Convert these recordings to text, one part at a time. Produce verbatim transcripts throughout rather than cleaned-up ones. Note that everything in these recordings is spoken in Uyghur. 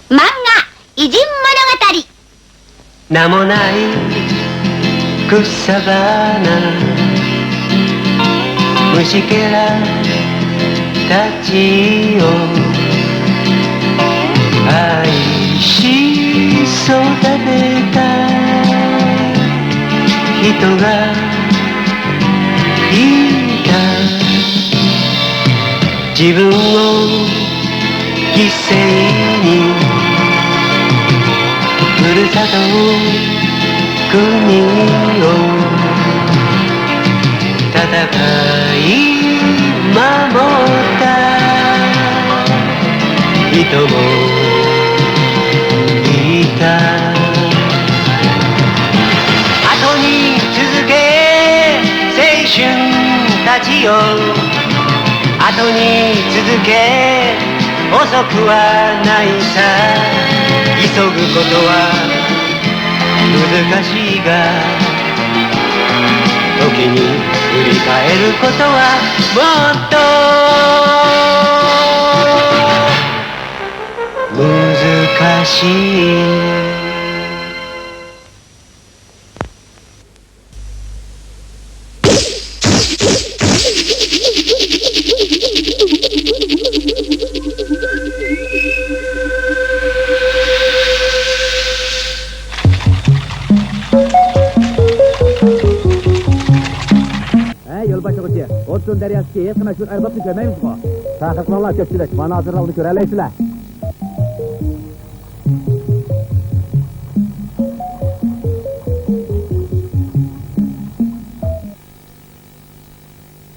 漫画偉人物語。名もない草花、虫けらたちを愛し育てた人がいた。自分を犠牲にふるさと国を戦い守った人もいた。後に続け青春たちよ、後に続け、遅くはないさ。急ぐことは難しいが、時に振り返ることはもっと難しい。ھەي، يول باشلىغۇچى، ھودسون دەرياسىدىكى ھېلىقى مەشھۇر ئەربابنى كۆرمەيمىزغۇ؟ تەخىر قىلىڭلار، كۆپچىلىك، مانا ھازىرلا ئۇنى كۆرەلەيسىلەر.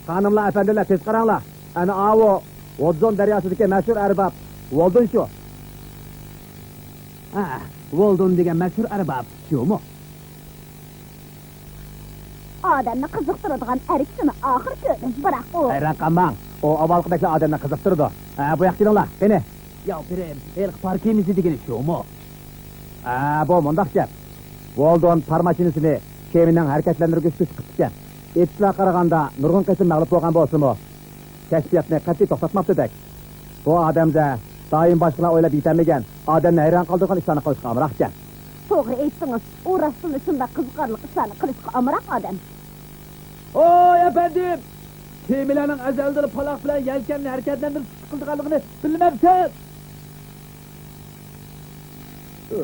خانىملار، ئەپەندىلەر، تېز قاراڭلار. ئەنە ئاۋۇ ھودزون دەرياسىدىكى مەشھۇر ئەرباب ۋولدون شۇ. ھە، ۋولدون دېگەن مەشھۇر ئەرباب شۇمۇ؟ ئادەمنى قىزىقتۇرىدىغان ئەركىسىنى ئاخىر كۆردۈم، بىراق ئۇ. ھەيران قالماڭ، ئۇ ئاۋۋالقىدەكلا ئادەمنى قىزىقتۇرىدۇ. ھە، بۇ ياققا كېلىڭلار، قېنى. ياۋپىرىم، ھېلىقى پار كېمىسى دېگىنى شۇمۇ؟ ھە، بۇ مۇنداق گەپ. ۋولدون پار ماشىنىسىنى كېمىنىڭ ھەرىكەتلەندۈرگۈچ كۈچى قىپتىكەن. ئېيتىشلارغا قارىغاندا، نۇرغۇن قېتىم مەغلۇپ بولغان بولسىمۇ، كەشپىياتنى قەتئىي توختاتماپتۇدەك. بۇ ئادەمدە دائىم باشقىلار ئويلاپ يېتەلمىگەن، ئادەمنى ھەيران قالدۇرغان ئىشلارنى قىلىشقا ئامراق ئىكەن. توغرا ئېيتتىڭىز، ئۇ راستتىنلا شۇنداق قىزىقارلىق ئىشلارنى قىلىشقا ئامراق ئادەم. ۋاي ئەپەندىم! كېمىلەرنىڭ ئەزەلدىلا پالاق بىلەن يەلكەننى ھەرىكەتلەندۈرۈپ ئىش قىلىدىغانلىقىنى بىلمەمسىز؟ ئۆ،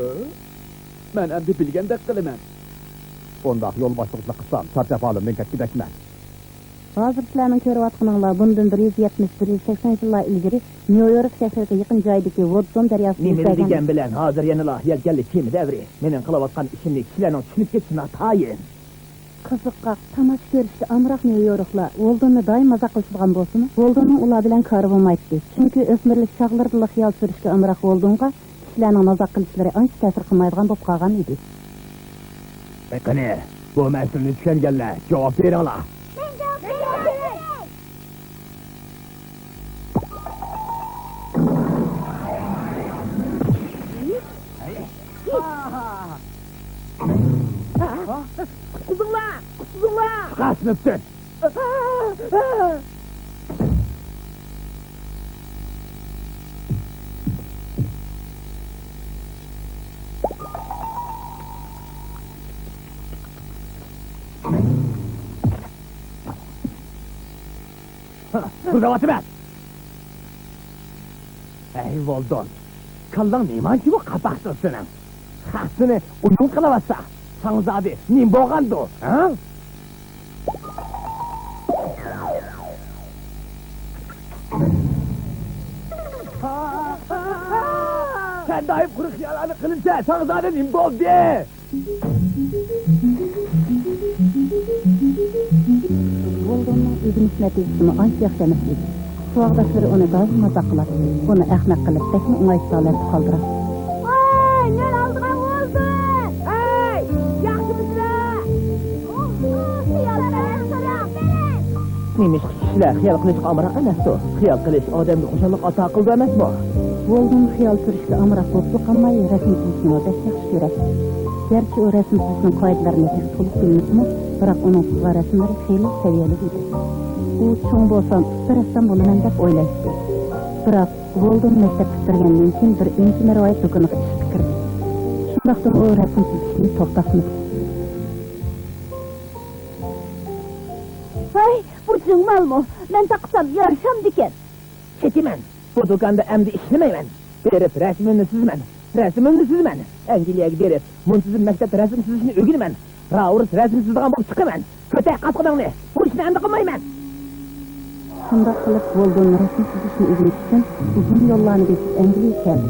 مەن ئەمدى بىلگەندەك قىلىمەن. بۇنداق يول باشلىقلىق قىلسام، چارچاپ ھالىمدىن كەتكۈدەكمەن. ھازىر سىلەرنىڭ كۆرۈۋاتقىنىڭلار بۇندىن بىر يۈز يەتمىش، بىر يۈز سەكسەن يىللار ئىلگىرى نيۇ يورك شەھىرىگە يېقىن جايدىكى ۋودسون دەرياسىدىن نېمە يۈزلەرگەن دېگەن بىلەن ھازىر يەنىلا يەلكەنلىك كېمە دەۋرى. مېنىڭ قىلىۋاتقان ئىشىمنى كىشىلەرنىڭ چۈشىنىپ كېتىشى ناتايىن. قىزىققاق، تاماشا كۆرۈشكە ئامراق نيۇ يوركلار ۋولدوننى دائىم مازاق قىلىشىدىغان بولسىمۇ، ۋولدوننىڭ ئۇلار بىلەن كارى بولمايتتى. چۈنكى ئۆسمۈرلۈك چاغلىرىدىلا خىيال سۈرۈشكە ئامراق ۋولدونغا كىشىلەرنىڭ مازاق قىلىشلىرى ئانچە تەسىر قىلمايدىغان بولۇپ قالغان ئىدى. قېنى، بۇ مەسىلىنى چۈشەنگەنلەر جاۋاب بېرىڭلار. مەن جاۋاب بېرەي. قۇتقۇزۇڭلار! قۇتقۇزۇڭلار! قاسنىپتىن! ھە، پۇرلاۋاتىمەن. ھەي، ۋولدون، كاللاڭ نېمانچىۋۇ قاپاقسىز سېنىڭ؟ خەق سېنى ئويۇن قىلىۋاتسا، ساڭا زادى نېمە بولغاندۇ، ھە؟ سەن دائىم قۇرۇق خىياللارنى قىلىسەن، ساڭا زادى نېمە بولدى؟ ۋولدوننىڭ ئۆگىنىش نەتىجىسىمۇ ئانچە ياخشى ئەمەس ئىدى. ساۋاقداشلىرى ئۇنى دائىم مازاق قىلاتتى، ئۇنى ئەخمەق قىلىپ، بەكمۇ ئوڭايسىز ھالەتتە قالدۇراتتى. ۋاي، نۆل ئالىدىغان ۋولدون! ھەي، ياخشىمۇسىلەر؟ نېمىشقا كىشىلەر خىيال قىلىشقا ئامراق ئەمەستۇ؟ خىيال قىلىش ئادەمگە خۇشاللىق ئاتا قىلىدۇ ئەمەسمۇ؟ ۋولدون خىيال سۈرۈشكە ئامراق بولۇپلا قالماي، رەسىم سىزىشنىمۇ بەك ياخشى كۆرەتتى. گەرچە ئۇ رەسىم سىزىشنىڭ قائىدىلىرىنى تېخى تولۇق بىلمىسىمۇ، بىراق ئۇنىڭ سىزغان رەسىملىرى خېلى سەۋىيەلىك ئىدى. ئۇ چوڭ بولسام، ئۇستا رەسسام بولىمەن دەپ ئويلايتتى. بىراق، ۋولدون مەكتەپ پۈتتۈرگەندىن كېيىن بىر ئۈنچە-مەرۋايىت دۇكىنىغا ئىشقا كىردى. شۇنداقتىمۇ ئۇ رەسىم سىزىشنى توختاتمىدى. ھەي، بۇ جىڭ مالمۇ؟ مەن تاقىسام يارىشامدىكەن. چېكىمەن. بۇ دۇكاندا ئەمدى ئىشلىمەيمەن. بېرىپ رەسىمىمنى سىزىمەن. رەسىمىمنى سىزىمەن. ئەنگلىيەگە بېرىپ، مۇنتىزىم مەكتەپتە رەسىم سىزىشنى ئۆگىنىمەن. راۋۇرۇس رەسىم سىزىدىغان بولۇپ چىقىمەن. كۆتەر قاسقىنىڭنى. بۇ ئىشنى ئەمدى قىلمايمەن. شۇنداق قىلىپ، ۋولدون رەسىم سىزىشنى ئۆگىنىش ئۈچۈن ئۇزۇن يوللارنى بېسىپ ئەنگلىيەگە كەلدى.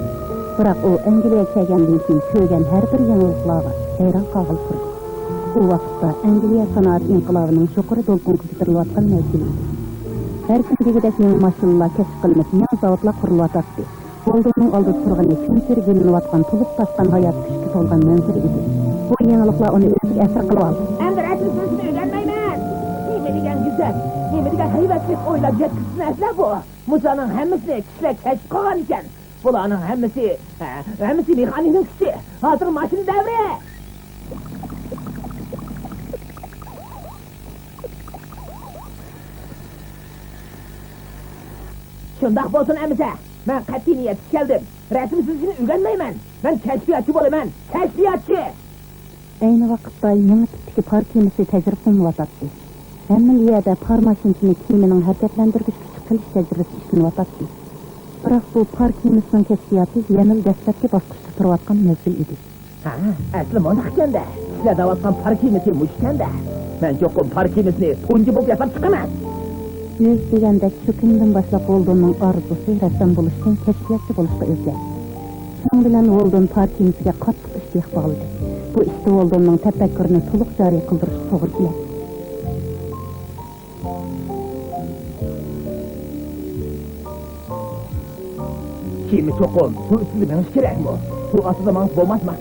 بىراق ئۇ ئەنگلىيەگە كەلگەندىن كېيىن كۆرگەن ھەر بىر يېڭىلىقلارغا ھەيران قالغىلى تۇردى. ئۇ ۋاقىتتا ئەنگلىيە سانائەت ئىنقىلابىنىڭ يۇقىرى دولقۇنغا كۆتۈرۈلۈۋاتقان مەزگىلى ئىدى. ھەر كۈن دېگۈدەك يېڭى ماشىنىلار كەشىپ قىلىنىپ، يېڭى زاۋۇتلار قۇرۇلۇۋاتاتتى. ۋولدوننىڭ ئالدىدا تۇرغىنى چۈمچۈرە گۈللىنىۋاتقان تولۇپ تاشقان ھايات كۈچكە تولغان مەنزىرە ئىدى. بۇ يېڭىلىقلار ئۇنى ئۆزىگە ئەسىر قىلىۋالدى. ئەمدى رەسىم سىزىشنى ئۆگەنمەيمەن. نېمە دېگەن گۈزەل، نېمە دېگەن ھەيۋەتلىك ئويلاپ يەتكۈزسىڭىزلەر بۇ. مۇشۇلارنىڭ ھەممىسىنى كىشىلەر كەشىپ قىلغان ئىكەن. بۇلارنىڭ ھەممىسى، ھە، ھەممىسى مېخانىكنىڭ كۈچى. ھازىر ماشىنا دەۋرى. شۇنداق بولسۇن ئەمىسە، مەن قەتئىي نىيەتكە كەلدىم. رەسىم سىزىشنى ئۆگەنمەيمەن. مەن كەشپىياتچى بولىمەن، كەشپىياتچى! ئەينى ۋاقىتتا يېڭى تىپتىكى پار كېمىسى تەجرىبە قىلىنىۋاتاتتى. ھەممىلا يەردە پار ماشىنىسىنى كېمىنىڭ ھەرىكەتلەندۈرگۈچ كۈچى قىلىش تەجرىبىسى ئىشلىنىۋاتاتتى. بىراق بۇ پار كېمىسىنىڭ كەشپىياتى يەنىلا دەسلەپكى باسقۇچتا تۇرۇۋاتقان مەزگىل ئىدى. ھە، ئەسلى مۇنداق ئىكەن-دە. كىشىلەر دەۋاتقان پار كېمىسى مۇشۇ ئىكەن-دە. مەن چوقۇم پار كېمىسىنى تۇنجى بولۇپ ياساپ چىقىمەن. يۈز دېگەندەك شۇ كۈندىن باشلاپ ۋولدوننىڭ ئارزۇسى رەسسام بولۇشتىن كەشپىياتچى بولۇشقا ئۆزگەردى. شۇنىڭ بىلەن ۋولدون پار كېمىسىگە قاتتىق ئىشتىياق باغلىدى. بۇ ئىشتا ۋولدوننىڭ تەپەككۇرىنى تولۇق جارى قىلدۇرۇشقا توغرا كېلەتتى. كېمە چوقۇم سۇ ئۈستىدە مېڭىشى كېرەكمۇ؟ سۇ ئاستىدا ماڭسا بولماسمۇ؟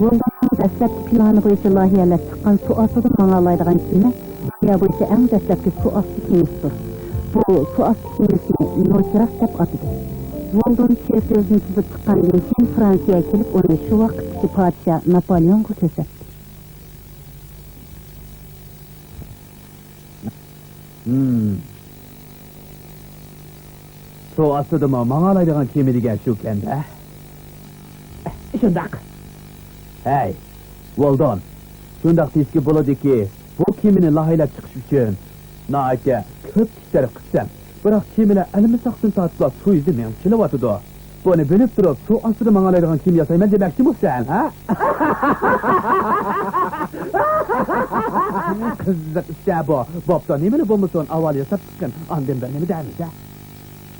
ۋولدوننىڭ دەسلەپكى پىلانى بويىچە لايىھەلەپ چىققان سۇ ئاستىدا ماڭالايدىغان كېمە دۇنيا بويىچە ئەڭ دەسلەپكى سۇ ئاستى كېمىسىدۇر. بۇ سۇ ئاستى كېمىسىنى نوچراس دەپ ئاتىدى. ۋولدون شېففىلدنى تۈزۈپ چىققاندىن كېيىن فرانسىيەگە كېلىپ، ئۇنى شۇ ۋاقىتتىكى پادىشاھ ناپالېئونغا كۆرسەتتى. ھىم. سۇ ئاستىدىمۇ ماڭالايدىغان كېمە دېگەن شۇكەن-دە. شۇنداق. ھەي، ۋولدون، شۇنداق دېيىشكە بولىدۇكى، بۇ كېمىنى لايىھەلەپ چىقىش ئۈچۈن ناھايىتى كۆپ كۈچ سەرپ قىپسەن. بىراق كېمىلەر ئەلمىساقتىن تارتىپلا سۇ يۈزىدە مېڭىپ كېلىۋاتىدۇ. بۇنى بىلىپ تۇرۇپ، سۇ ئاستىدا ماڭالايدىغان كېمە ياسايمەن دېمەكچىمۇ سەن، ھە؟ قىزىق ئىش-دە بۇ. بوپتۇ، نېمىلا بولمىسۇن، ئاۋۋال ياساپ چىققىن، ئاندىن بىر نېمە دەيمىز-دە.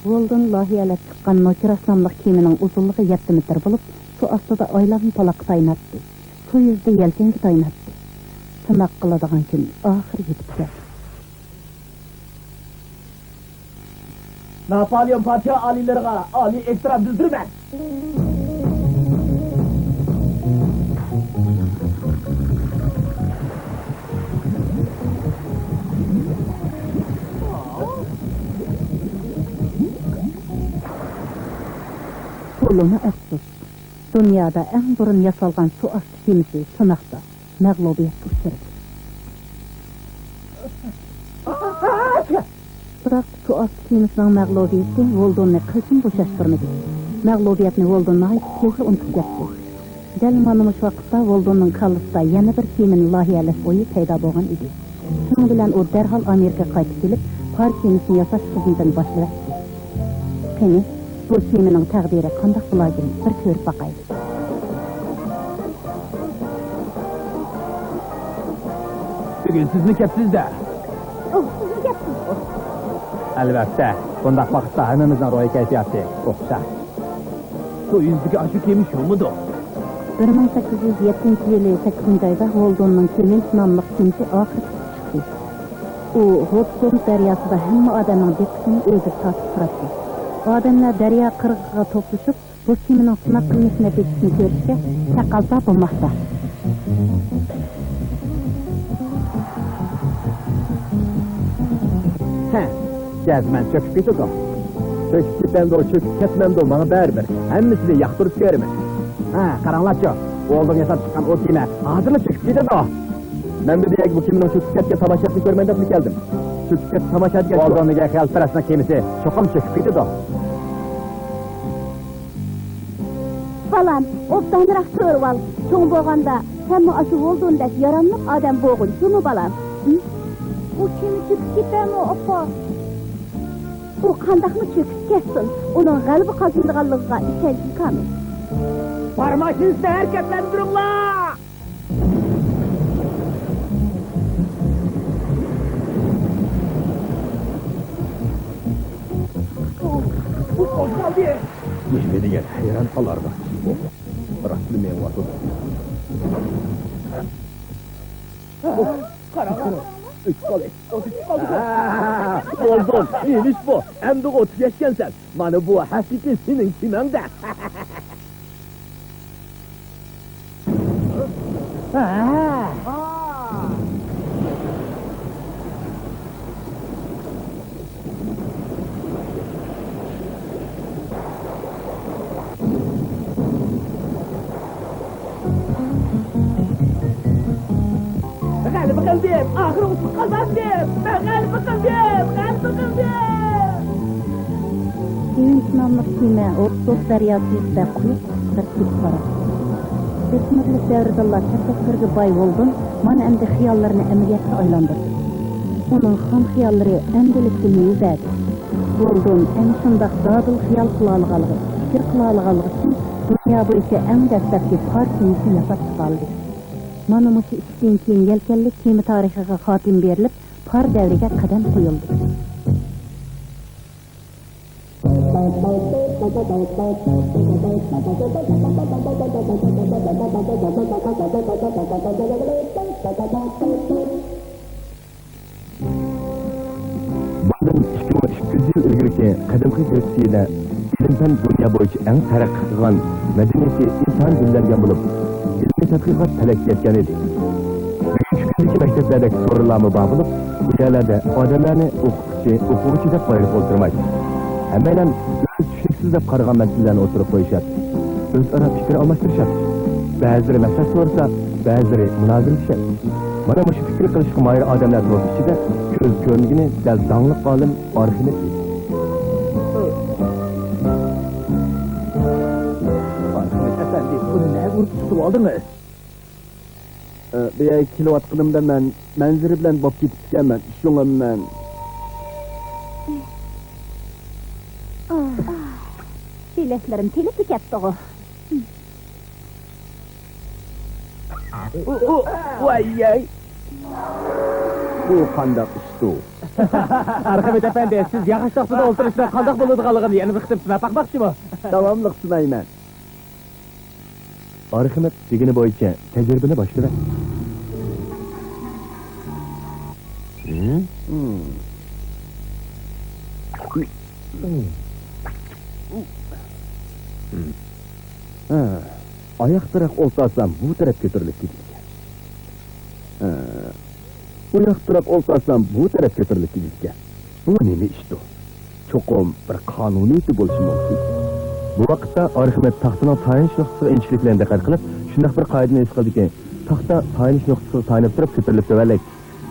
ۋولدون لايىھەلەپ چىققان نوچراس ناملىق كېمىنىڭ ئۇزۇنلۇقى يەتتە مېتىر بولۇپ، سۇ ئاستىدا ئايلانما پالاققا تايىناتتى. سۇ يۈزىدە يەلكەنگە تايىناتتى. سىناق قىلىدىغان كۈن ئاخىرى يېتىپ كەلدى. ناپالېئون پادىشاھ ئالىيلىرىغا ئالىي ئېھتىرام بىلدۈرىمەن! تولىمۇ ئەپسۇس، دۇنيادا ئەڭ بۇرۇن ياسالغان سۇ ئاستى كېمىسى سىناقتا مەغلۇبىيەتكە ئۇچرىدى. بىراق سۇ ئاستى كېمىسىنىڭ مەغلۇبىيىتى ۋولدوننى قىلچىمۇ بوشاشتۇرمىدى. مەغلۇبىيەتنى ۋولدون ناھايىتى تېزلا ئۇنتۇپ كەتتى. دەل مانا مۇشۇ ۋاقىتتا ۋولدوننىڭ كاللىسىدا يەنە بىر كېمىنى لايىھەلەش ئويى پەيدا بولغان ئىدى. شۇنىڭ بىلەن ئۇ دەرھال ئامېرىكىغا قايتىپ كېلىپ، پار كېمىسىنى ياساش خىزمىتىنى باشلىۋەتتى. قېنى، بۇ كېمىنىڭ تەقدىرى قانداق بولاركىن، بىر كۆرۈپ باقايلى. بۈگۈن سىزمۇ كەپسىز-دە. ئوھ، سىزمۇ كەپسىز. ئەلۋەتتە، بۇنداق ۋاقىتتا ھەممىمىزنىڭ روھىي كەيپىياتى ئوخشاش. سۇ يۈزىدىكى ئاشۇ كېمە شۇمىدۇ؟ بىر مىڭ سەككىز يۈز يەتتىنچى يىلى سەككىزىنچى ئايدا ۋولدوننىڭ كۈمۈش ناملىق كېمىسى ئاخىرى چىقتى. ئۇ غوتسدورف دەرياسىدا ھەممە ئادەمنىڭ دىققىتىنى ئۆزىگە تارتىپ تۇراتتى. ئادەملەر دەريا قىرغىقىغا توپلىشىپ، بۇ كېمىنىڭ سىناق قىلىنىش نەتىجىسىنى كۆرۈشكە تەقەززا بولماقتا. ھە، جەزمەن چۆكۈپ كېتىدۇ. چۆكۈپ كېتەمدۇ، چۆكۈپ كەتمەمدۇ، ماڭا بەرىبىر. ھەممىسىنى ياقتۇرۇپ كۆرىمەن. ھە، قاراڭلارچۇ، ۋولدون ياساپ چىققان ئۇ كېمە ھازىرلا چۆكۈپ كېتىدۇ. مەن بۇ يەرگە بۇ كېمىنىڭ چۆكۈپ كەتكەن تاماشاسىنى كۆرىمەن دەپلا كەلدىم. چۆكۈپ كەتكەن تاماشا دېگەن شۇ. ۋولدون دېگەن خىيالپەرەسنىڭ كېمىسى چوقۇم چۆكۈپ كېتىدۇ. بالام، ئوبدانراق كۆرۈۋال. چوڭ بولغاندا سەنمۇ ئاشۇ ۋولدوندەك ياراملىق ئادەم بولغىن، جۇمۇ بالام؟ ھە؟ ئۇ كېمە چۆكۈپ كېتەرمۇ، ئاپا؟ ئۇ قانداقمۇ چۆكۈپ كەتسۇن، ئۇنىڭ غەلىبە قازىنىدىغانلىقىغا ئىشەنچىم كامىل. بارماي ئىزنى ھەرىكەتلەندۈرۈڭلار! ئۇ قوزغالدى! نېمە دېگەن ھەيران قالارلىق ئىش بۇ. راستلا مېڭىۋاتىدۇ. قاراڭ، ئۆچۈپ قالدى. ئۆچۈپ قالدى. ھە، بولدۇم. نېمە ئىش بۇ؟ ئەمدىغۇ تۈگەشكەنسەن. مانا بۇ ھەقىقىي سېنىڭ كېمەڭدە. غەلىبە قىلدىم! ئاخىرى ئۇتۇق قازاندىم! مەن غەلىبە قىلدىم! غەلىبە قىلدىم! سېۋىنچ ناملىق كېمە ئوتلۇق دەريا تۈۋىدە قۇيۇق قىسقىرىپ كېتىپ باراتتى. ئۆسمۈرلۈك دەۋرىدىنلا تەپەككۇرگە باي ۋولدون مانا ئەمدى خىياللىرىنى ئەمەلىيەتكە ئايلاندۇردى. ئۇنىڭ خام خىياللىرى ئەمدىلىكتە مېۋە بەردى. ۋولدون ئەنە شۇنداق دادىل خىيال قىلالىغانلىقى، پىكىر قىلالىغانلىقى ئۈچۈن دۇنيا بويىچە ئەڭ دەسلەپكى پار كېمىسىنى ياساپ چىقالىدى. مانا مۇشۇ ئىشتىن كېيىن يەلكەنلىك كېمە تارىخىغا خاتىمە بېرىلىپ، پار دەۋرىگە قەدەم قويۇلدى. بۇندىن ئىككى مىڭ ئىككى يۈز يىل ئىلگىرىكى قەدىمكى گرېتسىيەدە ئىلىم-پەن دۇنيا بويىچە ئەڭ تەرەققىي قىلغان مەدەنىيىتى ئىنتايىن گۈللەنگەن بولۇپ، ئىلمىي تەتقىقات پەلەككە يەتكەن ئىدى. بۈگۈنكى كۈندىكى مەكتەپلەردەك سورۇنلارمۇ بار بولۇپ، بۇ يەرلەردە ئادەملەرنى ئوقۇتقۇچى، ئوقۇغۇچى دەپ ئايرىپ ئولتۇرمايتتى. ھەممەيلەن ئۆز چۈشىنىكسىز دەپ قارىغان مەسىلىلەرنى ئوتتۇرىغا قويۇشاتتى. ئۆزئارا پىكىر ئالماشتۇرۇشاتتى. بەزىلىرى مەسلىھەت سورىسا، بەزىلىرى مۇنازىرىلىشەتتى. مانا مۇشۇ پىكىر قىلىشقا ماھىر ئادەملەر توردى ئىچىدە كۆز كۆرمىگىنى دەل داڭلىق ئالىم ئارخىمېد ئىدى. ئارخىمېد ئەپەندى، بۇنى نەگە ئۇرۇپ تۇتۇۋالدىڭىز؟ ئە، بۇ يەرگە كېلىۋاتقىنىمدا مەن مەنزىرە بىلەن بولۇپ كېتىپتىكەنمەن، شۇڭا مەن. ئاھ، بىلەكلىرىم تېلىپلا كەتتىغۇ. ئۇ، ئۇ، ۋاي ياي. بۇ قانداق ئىشتۇ؟ ئارخىمېد ئەپەندى، سىز ياغاچ تاختىدا ئولتۇرۇشنىڭ قانداق بولىدىغانلىقىنى يەنە بىر قېتىم سىناپ باقماقچىمۇ؟ داۋاملىق سىنايمەن. ئارخىمېد دېگىنى بويىچە تەجرىبىنى باشلىۋەتتى. ھە؟ ھە، ئاياق تەرەپ ئولتۇرسام، بۇ تەرەپ كۆتۈرۈلۈپ كېتىدىكەن. ھە، ئاياق تەرەپ ئولتۇرسام، بۇ تەرەپ كۆتۈرۈلۈپ كېتىدىكەن. بۇ نېمە ئىشتۇ؟ چوقۇم بىر قانۇنىيىتى بولۇشى مۇمكىن. بۇ ۋاقىتتا ئارخىمېد تاختىنىڭ تايىنىش نۇقتىسىغا ئىنچىكىلىك بىلەن دىققەت قىلىپ، شۇنداق بىر قائىدىنى ھېس قىلدىكى، تاختا تايىنىش نۇقتىسىغا تايىنىپ تۇرۇپ كۆتۈرۈلۈپ تۆۋەنلەيدۇ.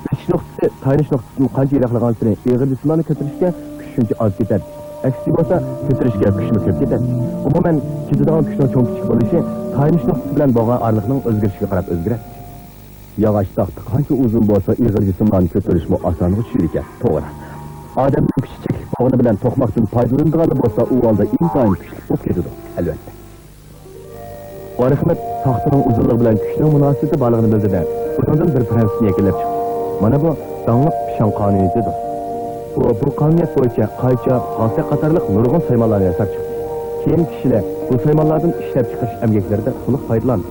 ئېشىش نۇقتىسى تايىنىش نۇقتىسىدىن قانچە يىراقلىغانسېرى ئېغىر جىسىملارنى كۆتۈرۈشكە كۈچ شۇنچە ئاز كېتەتتى. ئەكسىچە بولسا، كۆتۈرۈشكە كۈچمۇ كۆپ كېتەتتى. ئومۇمەن، كېتىدىغان كۈچنىڭ چوڭ-كىچىك بولۇشى تايىنىش نۇقتىسى بىلەن بولغان ئارىلىقنىڭ ئۆزگىرىشىگە قاراپ ئۆزگىرەتتى. ياغاچ تاختا قانچە ئۇزۇن بولسا، ئېغىر جىسىملارنى كۆتۈرۈشمۇ ئاسانغا چۈشىدىكەن. توغرا. ئادەمنىڭ كۈچى چەكلىك بولغىنى بىلەن توقماقتىن پايدىلىنىدىغانلا بولسا، ئۇ ھالدا ئىنتايىن كۈچلۈك بولۇپ كېتىدۇ، ئەلۋەتتە. ئارخىمېد تاختىنىڭ ئۇزۇنلۇقى بىلەن كۈچنىڭ مۇناسىۋىتى بارلىقىنى بىلدى-دە، بۇنىڭدىن بىر پىرىنسىپنى يەكۈنلەپ چىقتى. مانا بۇ داڭلىق پىشاڭ قانۇنىيىتىدۇر. ئۇ بۇ قانۇنىيەت بويىچە قايچا، پالتا قاتارلىق نۇرغۇن سايمانلارنى ياساپ چىقتى. كېيىن كىشىلەر بۇ سايمانلاردىن ئىشلەپچىقىرىش ئەمگەكلىرىدە تولۇق پايدىلاندى.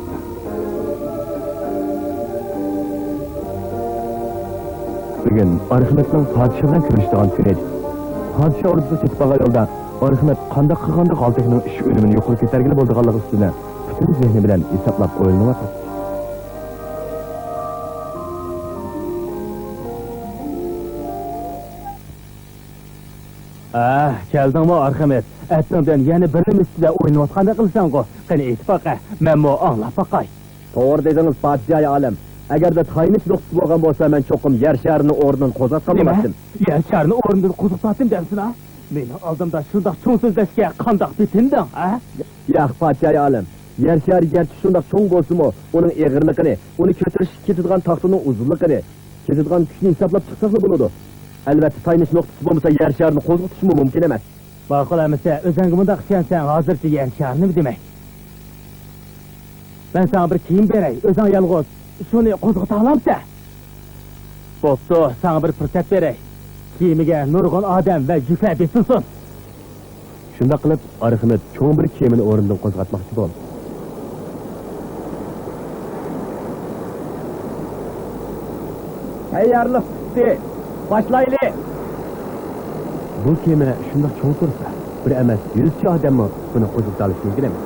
بۈگۈن ئارخىمېدنىڭ پادىشاھ بىلەن كۆرۈشىدىغان كۈنى ئىدى. پادىشاھ ئوردىسىغا كېتىپ بارغان يولدا ئارخىمېد قانداق قىلغاندا غالتەكنىڭ ئىش ئۈنۈمىنى يۇقىرى كۆتەرگىلى بولىدىغانلىقى ئۈستىدە پۈتۈن زېھنى بىلەن ھېسابلاپ ئويلىنىۋاتاتتى. ئاھ، كەلدىڭمۇ ئارخىمېد؟ ئەتىڭدىن يەنە بىر نېمە ئۈستىدە ئويناۋاتقاندەك قىلىسەنغۇ؟ قېنى ئېيتىپ باقە، مەنمۇ ئاڭلاپ باقاي. توغرا دېدىڭىز، پادىشاھى ئالەم. ئەگەردە تايىنىش نۇقتىسى بولغان بولسا، مەن چوقۇم يەر شارىنى ئورنىدىن قوزغاتقان نېمە؟ بولاتتىم. يەر شارىنى ئورنىدىن قوزغىتاتتىم دەمسىنا؟ مېنىڭ ئالدىمدا شۇنداق چوڭ سۆزلەشكە قانداق پېتىندىڭ، ھە؟ ياق، پادىشاھى ئالەم. يەر شارى گەرچە شۇنداق چوڭ بولسىمۇ، ئۇنىڭ ئېغىرلىقىنى، ئۇنى كۆتۈرۈشكە كېتىدىغان تاختىنىڭ ئۇزۇنلۇقىنى، كېتىدىغان كۈچنى ھېسابلاپ چىقساقلا بولىدۇ. ئەلۋەتتە، تايىنىش نۇقتىسى بولمىسا، يەر شارىنى قوزغىتىشمۇ مۇمكىن ئەمەس. ماقۇل ئەمىسە، ئۆزۈڭگە مۇنداق ئىشەنسەڭ، ھازىرچە يەر شارى نېمە دېمەك؟ مەن ساڭا بىر كىيىم بېرەي، ئۆزۈڭ يالغۇز شۇنى قوزغىتالامسەن؟ بوپتۇ، ساڭا بىر پۇرسەت بېرەي. كېمىگە نۇرغۇن ئادەم ۋە يۈكلەر بېسىلسۇن. شۇنداق قىلىپ، ئارخىمېد چوڭ بىر كېمىنى ئورنىدىن قوزغاتماقچى بولدى. تەييارلىق پۈتتى. باشلايلى! بۇ كېمە شۇنداق چوڭ تۇرسا، بىر ئەمەس، يۈزچە ئادەممۇ بۇنى قوزغىتالىشى مۇمكىن ئەمەس.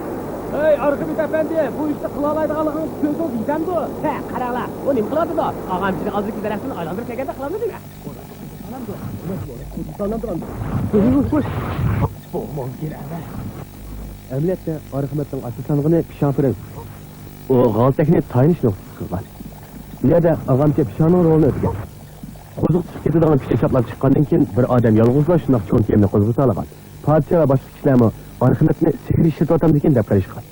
ھەي، ئارخىمېد ئەپەندى، بۇ ئىشنى قىلالايدىغانلىقىڭىزنى كۆزىڭىز يېتەمدۇ؟ ھە، قاراڭلار، ئۇ نېمە قىلىۋاتىدۇ؟ ئاغام ئىچىنى ئازرىكى دەرەختىن ئايلاندۇرۇپ كەلگەندەك قىلامدۇ نېمە؟ بۇ مۇمكىن ئەمەس. ئەمەلىيەتتە ئارخىمېدنىڭ ئاساسلانغىنى پىشاڭ پرىنس. ئۇ غالتەكنى تايىنىش نۇقتىسى قىلغان. بۇ يەردە ئاغامچە پىشاڭنىڭ رولىنى ئۆتىگەن. قوزۇق چىقىپ كېتىدىغان كۈچ ھېسابلاپ چىققاندىن كېيىن، بىر ئادەم يالغۇزلا شۇنداق چوڭ كېمىنى قوزغىتالىغان. پادىشاھ ۋە باشقا كىشىلەرمۇ ئارخىمېدنى سېھىر ئىشلىتىۋاتامدىكىن دەپ قېرىشقان.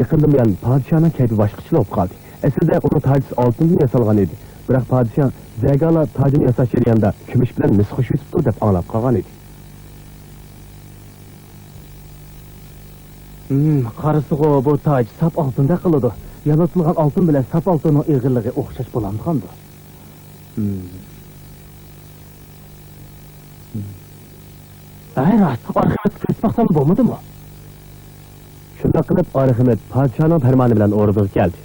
يېقىندىن بۇيان پادىشاھنىڭ كەيپى باشقىچىلا بولۇپ قالدى. ئەسلىدە ئۇنىڭ تاجى ئالتۇندىن ياسالغان ئىدى، بىراق پادىشاھ زەگالا تاجىنى ياساش جەريانىدا كۈمۈش بىلەن مىس قوشۇۋېتىپتۇ دەپ ئاڭلاپ قالغان ئىدى. ھىم، قارىسىغۇ، بۇ تاج ساپ ئالتۇندەك قىلىدۇ. يالىتىلغان ئالتۇن بىلەن ساپ ئالتۇننىڭ ئېغىرلىقى ئوخشاش بولامدىغاندۇ؟ ھىم. ھىم. ھەي، راست، ئارخىمېدقا كۆرسىتىپ باقساملا بولمىدىمۇ؟ شۇنداق قىلىپ، ئارخىمېد پادىشاھنىڭ پەرمانى بىلەن ئوردىغا كەلدى.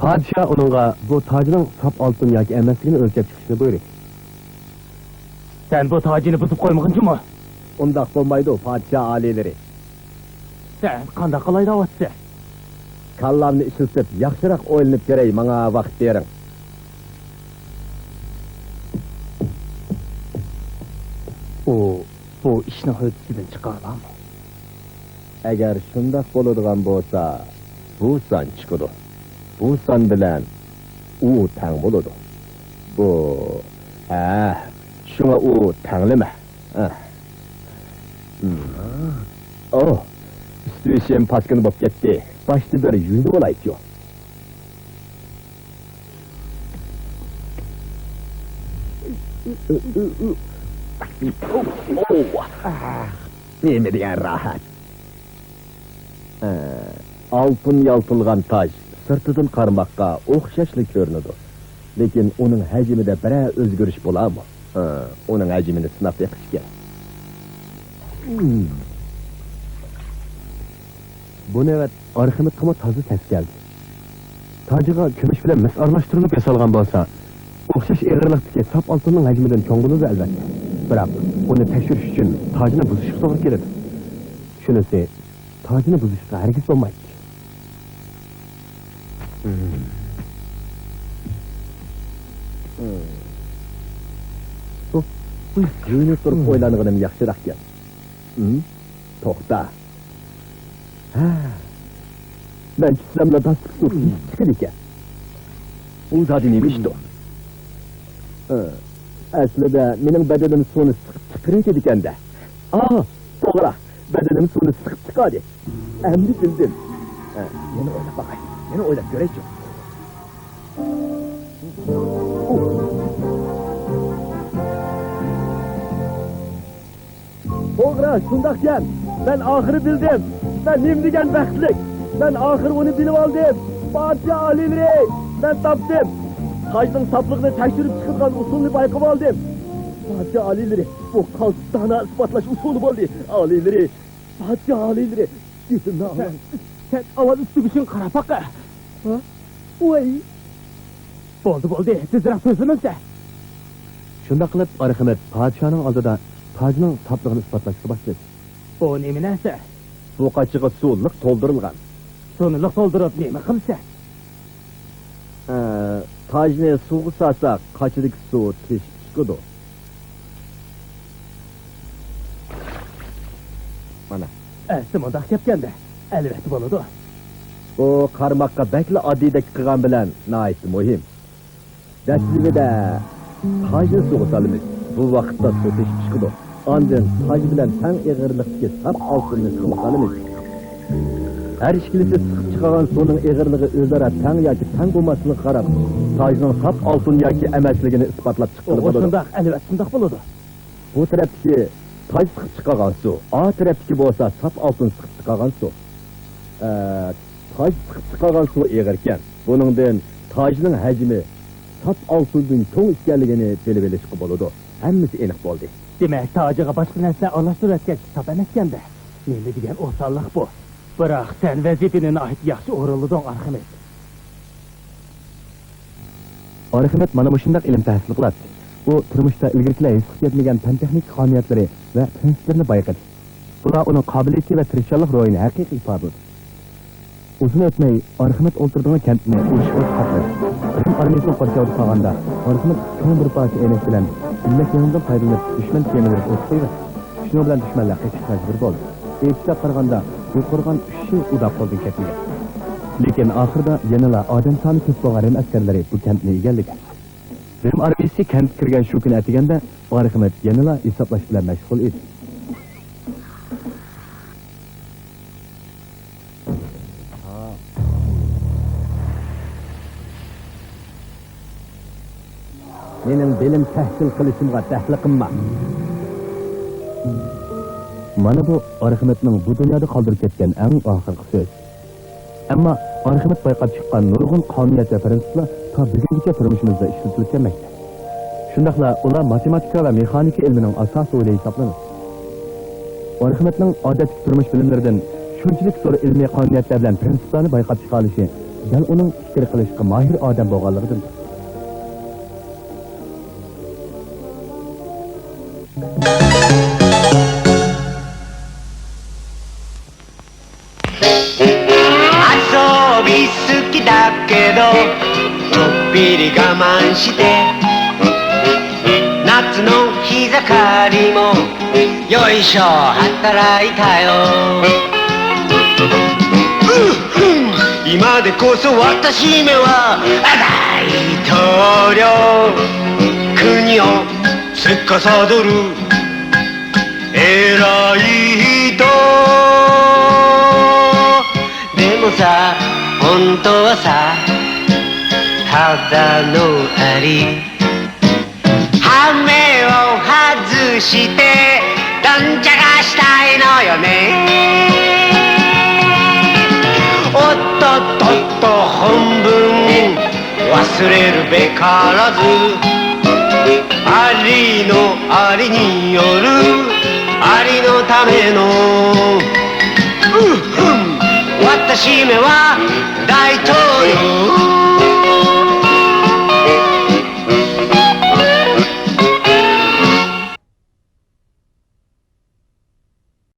پادىشاھ ئۇنىڭغا بۇ تاجنىڭ ساپ ئالتۇن ياكى ئەمەسلىكىنى ئۆلچەپ چىقىشنى بۇيرۇدى. سەن بۇ تاجنى بۇزۇپ قويمىغىنچىمۇ؟ ئۇنداق بولمايدۇ، پادىشاھ ئالىيلىرى. سەن قانداق قىلاي دەۋاتىسەن؟ كاللامنى ئىشلىتىپ، ياخشىراق ئويلىنىپ كۆرەي، ماڭا ۋاقىت بېرىڭ. ئۇ بۇ ئىشنىڭ ھۆددىسىدىن چىقارلامۇ؟ ئەگەر شۇنداق بولىدىغان بولسا، بۇ سان چىقىدۇ. بۇ سان بىلەن ئۇ تەڭ بولىدۇ. بۇ، ھە، شۇڭا ئۇ تەڭلىمە. ھە. ھىم. ئوھ، ئۈستى بېشىم پاسكىنا بولۇپ كەتتى. باشتا بىر يۇيۇنۇۋالايچۇ. نېمە دېگەن راھەت! ئالتۇن يالتىلغان تاج سىرتىدىن قارىماققا ئوخشاشلا كۆرۈنىدۇ، لېكىن ئۇنىڭ ھەجمىدە بىرەر ئۆزگىرىش بولارمۇ؟ ئۇنىڭ ھەجمىنى سىناپ بېقىش كېرەك. بۇ نۆۋەت ئارخىمېدقىمۇ تازا تەس كەلدى. تاجىغا كۈمۈش بىلەن مىس ئارىلاشتۇرۇلۇپ ياسالغان بولسا، ئوخشاش ئېغىرلىقتىكى ساپ ئالتۇننىڭ ھەجمىدىن چوڭ بولىدۇ، ئەلۋەتتە. بىراق ئۇنى تەكشۈرۈش ئۈچۈن تاجنى بۇزۇشقا توغرا كېلىدۇ. شۇنىسى، تاجنى بۇزۇشقا ھەرگىز بولمايتتى. بۇ، بۇ يۇيۇنۇپ تۇرۇپ ئويلانغىنىم ياخشىراق گەپ. توختا. ھە، مەن چۈشسەملا داستىكى سۇ تېشىپ چىقىدىكەن. ئۇ زادى نېمە ئىشتۇ؟ ئەسلىدە مېنىڭ بەدىنىم سۇنى سىقىپ چىقىرىۋېتىدىكەن-دە. ئاھ، توغرا، بەدىنىم سۇنى سىقىپ چىقاردى. ئەمدى بىلدىم. ھە، يەنە ئويلاپ باقاي، يەنە ئويلاپ كۆرەيچۇ. توغرا، شۇنداقكەن. مەن ئاخىرى بىلدىم. مەن نېمە دېگەن بەختلىك. مەن ئاخىرى ئۇنى بىلىۋالدىم. پادىشاھ ئالىيلىرى، مەن تاپتىم. تاجنىڭ ساپلىقىنى تەكشۈرۈپ چىقىدىغان ئۇسۇلنى بايقىۋالدىم. پادىشاھ ئالىيلىرى، بۇ قالتىس دانا ئىسپاتلاش ئۇسۇلى بولدى. ئالىيلىرى، پادىشاھ ئالىيلىرى، گېپىمنى ئاڭلاڭ. سەن، سەن ئاۋۋال ئۈستى بېشىڭنى قاراپ باق. ھە؟ ۋاي. بولدى، بولدى، تېزرەك سۆزلىمىسە. شۇنداق قىلىپ، ئارخىمېد پادىشاھنىڭ ئالدىدا تاجنىڭ ساپلىقىنى ئىسپاتلاشقا باشلىدى. بۇ نېمە نەرسە؟ بۇ قاچىغا سۇ لىق تولدۇرۇلغان. سۇنى لىق تولدۇرۇپ نېمە قىلىسەن؟ ھە، تاجنى سۇغا سالساق، قاچىدىكى سۇ تېشىپ چىقىدۇ. مانا. ئەسلى مۇنداق گەپكەندە، ئەلۋەتتە بولىدۇ. بۇ قارىماققا بەكلا ئاددىيدەك قىلغان بىلەن ناھايىتى مۇھىم. دەسلىپىدە تاجنى سۇغا سالىمىز. بۇ ۋاقىتتا سۇ تېشىپ چىقىدۇ. ئاندىن تاج بىلەن تەڭ ئېغىرلىقتىكى ساپ ئالتۇننى سىقىپ سالىمىز. ھەر ئىككىلىسى سىقىپ چىقارغان سۇنىڭ ئېغىرلىقى ئۆزئارا تەڭ ياكى تەڭ بولماسلىقىغا قاراپ، تاجنىڭ ساپ ئالتۇن ياكى ئەمەسلىكىنى ئىسپاتلاپ چىققىلى بولىدۇ. شۇنداق، ئەلۋەتتە، شۇنداق بولىدۇ. بۇ تەرەپتىكى تاج سىقىپ چىقارغان سۇ، ئا تەرەپتىكى بولسا ساپ ئالتۇن سىقىپ چىقارغان سۇ. ئە، تاج سىقىپ چىقارغان سۇ ئېغىركەن، بۇنىڭدىن تاجنىڭ ھەجمى ساپ ئالتۇندىن چوڭ ئىكەنلىكىنى بىلىۋېلىشقا بولىدۇ. ھەممىسى ئېنىق بولدى. دېمەك، تاجىغا باشقا نەرسىلەر ئارىلاشتۇرۇۋەتكەچ ساپ ئەمەسكەن-دە. نېمە دېگەن ئوساللىق بۇ! بىراق سەن ۋەزىپىنى ناھايىتى ياخشى ئورۇنلىدىڭ، ئارخىمېد. ئارخىمېد مانا مۇشۇنداق ئىلىم تەھسىل قىلاتتى. ئۇ تۇرمۇشتا ئىلگىرىكىلەر ھېس قىلىپ يەتمىگەن پەن-تېخنىكا قانۇنىيەتلىرى ۋە پىرىنسىپلىرىنى بايقىدى. بۇلار ئۇنىڭ قابىلىيىتى ۋە تىرىشچانلىق روھىنى ھەقىقىي ئىپادىلىدى. ئۇزۇن ئۆتمەي، ئارخىمېد ئولتۇرىدىغان كەنتنى ئۇرۇش ئوتى قاپلىدى. رىم ئارمىيىسىنىڭ قورشاۋىدا قالغاندا، ئارخىمېد چوڭ بىر پارچە ئەينەك بىلەن ئىللەك يېڭىدىن پايدىلىنىپ، دۈشمەن كېمىلىرىگە ئوت قويۇۋەتتى. شۇنىڭ بىلەن دۈشمەنلەر قېچىشقا مەجبۇر بولدى. ئېيتىشلاپ قارىغاندا، بۇ قورغان ئۈچ يىل ئۇدا قولدىن كەتمىگەن. لېكىن ئاخىرىدا يەنىلا ئادەم سانى كۆپ بولغان رىم ئەسكەرلىرى بۇ كەنتنى ئىگىلىگەن. رىم ئارمىيىسى كەنتكە كىرگەن شۇ كۈنى ئەتىگەندە ئارخىمېد يەنىلا ھېسابلاش بىلەن مەشغۇل ئىدى. مېنىڭ بىلىم تەھسىل قىلىشىمغا دەخلى قىلما. مانا بۇ ئارخىمېدنىڭ بۇ دۇنيادا قالدۇرۇپ كەتكەن ئەڭ ئاخىرقى سۆز. ئەمما ئارخىمېد بايقاپ چىققان نۇرغۇن قانۇنىيەت ۋە پىرىنسىپلار تا بۈگۈنگىچە تۇرمۇشىمىزدا ئىشلىتىلىپ كەلمەكتە. شۇنداقلا ئۇلار ماتېماتىكا ۋە مېخانىكا ئىلمىنىڭ ئاساسى بولۇپ ھېسابلىنىدۇ. ئارخىمېدنىڭ ئادەتتىكى تۇرمۇش بىلىملىرىدىن شۇنچىلىك زور ئىلمىي قانۇنىيەتلەر بىلەن پىرىنسىپلارنى بايقاپ چىقالىشى دەل ئۇنىڭ پىكىر قىلىشقا ماھىر ئادەم بولغانلىقىدىندۇر.